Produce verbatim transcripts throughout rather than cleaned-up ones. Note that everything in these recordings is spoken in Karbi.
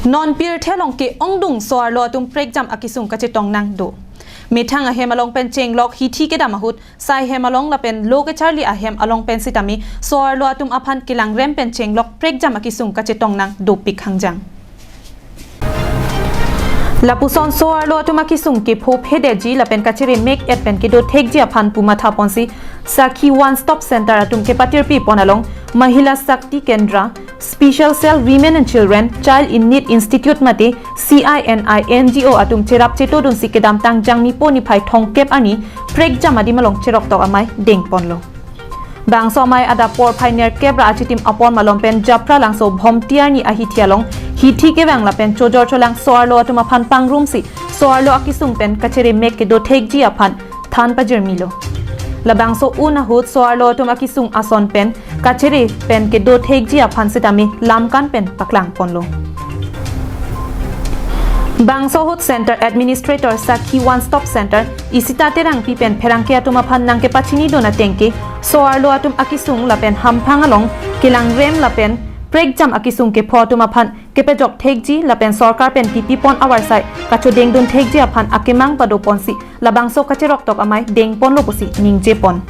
Non pirthe along ke-ongdung so-arlo atum prekjam akesung kachetong nangdo. Methang ahem along pen chenglok hithi kedam ahut, sai hem along lapen lo kacharli ahem along pen sitame so-arlo atum aphan kelangrem pen chenglok prekjam akesung kachetong nang dopik hangjang. Lapuson so-arlo atum akesung kepho phedetji lapen kachere mek-et pen kedo thekji aphan pu mathaponsi Sakhi One Stop Center atum kepatirpi pon along Mahila Shakti Kendra, Special Cell Women and Children, Child in Need Institute mate C I N I N G O atum cherap chetodunsi kedamtang Jangmipo niphai thomkep arni prekjam adim along cheroktok amei dengponlo. Bangso amei adap porphai nerkep ra achitim apor malom pen Japralangso Bhomti arni ahithi along hithi kevang lapen chojor cholang so-arlo atum aphan pangrumsi so-arlo akesung pen kachere mek kedo thekji aphan than pajirmilo. Labangso un ahut so-arlo atum akesung ason pen kachere pen kedo thekji aphan sitame lamkan pen paklangponlo. Bangso ahut Center Administrator Sakhi One Stop Center Isita Terangpi pen pherangke atum aphan nangkepachinidun ateng ke so-arlo atum akesung lapen hamphang along kelangrem lapen prekjam akesung kepho atum aphan kepajok thekji lapen sorkar pen kipipon avarsai kachodengdun thekji aphan akemang padoponsi labangso kacheroktok amei dengponlo pusi ningjepon.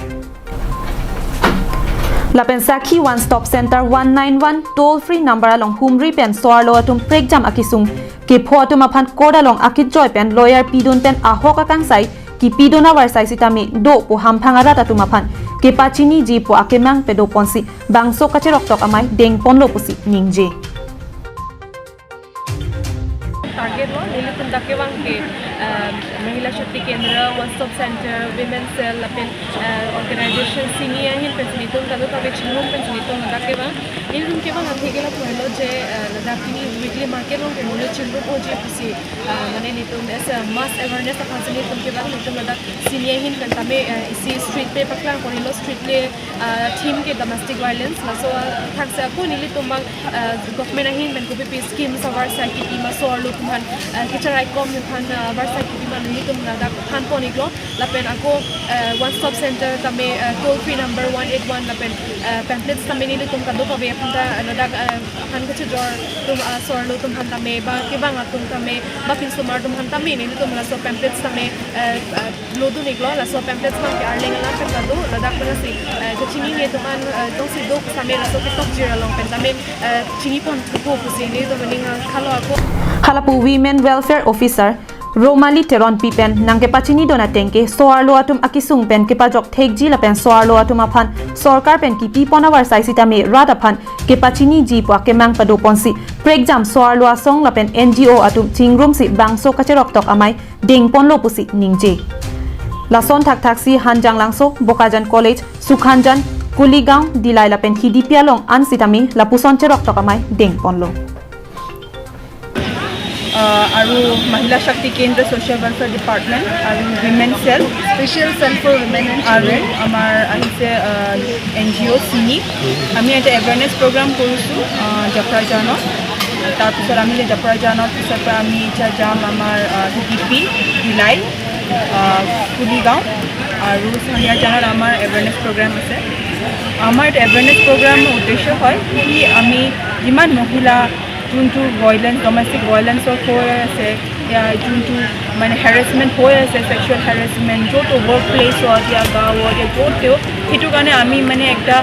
Lapen Sakhi One Stop Center one nine one toll free number along humri pen so-arlo atum prekjam akesung kepho atum aphan court along akejoi pen lawyer pidun pen ahok akangsai kipidun avarsai sitame do pu hamphang arat atum aphan kepachiniji pu akemang padoponsi bangso kacheroktok amei dengponlo pusi ningje. Target lo, nelitum dak kevang ke, um, Mahila Shakti Kendra, One Stop Center, Women Cell, lapen, uh, organization sini ahin pensi nelitum kadokave chingrum pensi nelitum dak kevang. Nelitum kevang athe ke lapu helo je, uh, ladak pini weekly market along ke monit chingrum oji pusi, uh, mane nelitum as a mass awareness aphansi nelitum kevang, nelitum ladak sini ahin pen tame, uh, isi street play paklang korilo, street play, uh, theme ke domestic violence. Laso, uh, thakse ako nelitum mang, uh, government ahin pen kopi pi schemes avarsai kipi ma so-arlo atum aphan, uh, kacharaikom aphan, uh, avarsai kipi ma nelitum ladak thanpon-iklo. Lapen ako, uh, One Stop Center tame, uh, toll free number one eight one lapen, uh, pamphlets tame nelitum kadokave aphan ta, uh, ladak, uh, aphan kachojor atum, uh, so-arlo atum aphan tame ba kevang atum tame ba pinsomar atum aphan tame nelitum laso pamphlets tame, uh, uh, lodun-iklo. Laso pamphlets abang ke Arleng alam pen ta do, ladak pensi, eh, kachinine atum aphan, eh, jongsi do same laso ketok jir along pen tame, eh, chinipon thupo pusi nelitum aning, eh, khalo ako. Halapu Women Welfare Officer Romali Teronpi pen nangkepachinidun ateng ke so-arlo atum akesung pen kepajok thekji lapen so-arlo atum aphan sorkar pen kipipon avarsai sitame rat aphan kepachiniji pu akemang padoponsi prekjam so-arlo asong lapen N G O atum chingrumsi bangso kacheroktok amei dengponlo pusi ningje. Lason thakthaksi Hanjanglangso, Bokajan College, Sukhanjan, Kuligaon, Dillai lapen Hidipi along an sitame lapuson cheroktok amei dengponlo. আহ, আৰু মহিলা শক্তি কেন্দ্ৰ, social welfare department আৰু উইমেন চেল, স্পেচিয়েল চেল for women and আৰু চিলড্ৰেন। আমাৰ আহিছে, আহ, N G অ' চিনি। আমি এটা এৱেৰনেছ প্ৰগ্ৰাম কৰিছোঁ, আহ, জাপ্ৰাজানত। তাৰপিছত আমি এতিয়া জাপ্ৰাজানত পিছৰ পৰা আমি এতিয়া যাম আমাৰ, আহ, ডি পি, ভিলাই, আহ, কুলিগাঁও আৰু চানিয়াজানত আমাৰ এৱেৰনেছ প্ৰগ্ৰাম আছে। আমাৰ এইটো এৱেৰনেছ প্ৰগ্ৰামৰ উদ্দেশ্য হয় কি আমি যিমান মহিলা যোনটো ভাইলেন্স, ডমেষ্টিক ভাইলেন্সৰ হৈ আছে, ইয়াৰ যোনটো মানে হেৰেছমেণ্ট হৈ আছে, ছেক্সুৱেল হেৰেছমেণ্ট, য'তো ৱৰ্ক প্লেছত, ইয়া গাঁৱত, ইয়া য'ত তেওঁ, সেইটো কাৰণে আমি মানে একটা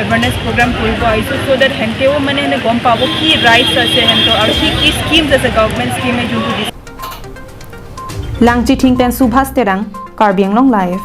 এৱেৰনেছ প্ৰগ্ৰাম কৰিব আহিছোঁ, চ' ডেট সিহঁতেও মানে এনে গম পাব কি ৰাইটছ আছে সিহঁতৰ আৰু কি কি স্কিমছ আছে, গভৰ্ণমেণ্ট স্কিমে যোনটো দিছে। Langchithing pen Subhas Terang, Karbi Anglong Live.